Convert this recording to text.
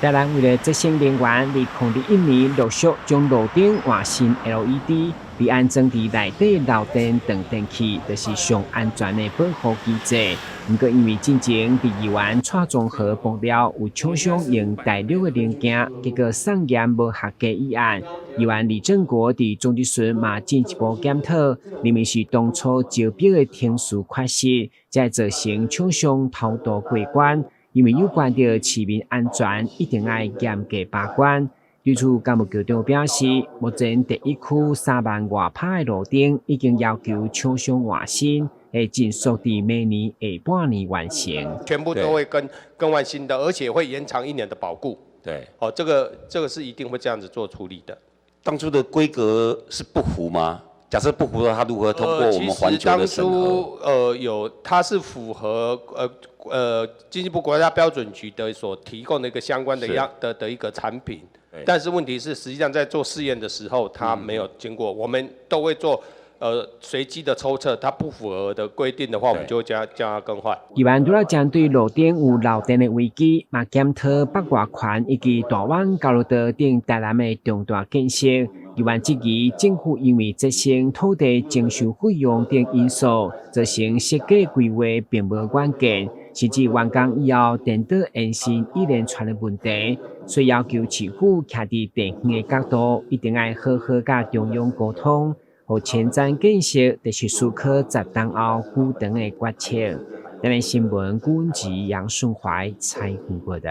台南為了節省能源，2021年陸續將路燈換新 LED，而安裝佇內底漏電斷電器，就是上安全的保護機制。毋過因為進前佇議員蔡中和爆料有廠商用大陸的零件，結果送驗無合格一案。議員李正國佇總質詢嘛進一步檢討，認為是當初招標的程序缺失，才會造成廠商偷渡過關。因為有關著市民安全，一定愛嚴格把關。對此，工務局長表示，目前第一區3萬外拍的路燈已經要求廠商換新，會盡速佇明年下半年完成。全部都會更換新的，而且會延長一年的保固。哦，這個是一定會這樣子做處理的。當初的規格是不符嗎？假設不符的話，它如何通過我們環球的審核？有，它是符合經濟部國家標準局的所提供的一個相關的樣的一個產品，但是問題是，實際上在做試驗的時候，它沒有經過，我們都會做隨機的抽測，它不符合的規定的話，我們就會將它更換。議員除了針對路頂有漏電的危機，嘛檢討北外環以及大灣交流道等台南的重大建設。議員質疑政府因為節省土地徵收費用等因素，造成設計規劃並無遠見，甚至完工以後電腦延伸一連串的問題，所以要求市府徛佇地方的角度，一定愛好好佮中央溝通，予前瞻建設就是思考10冬後久長的決策。台南新聞郭文吉、楊順懷採訪報導。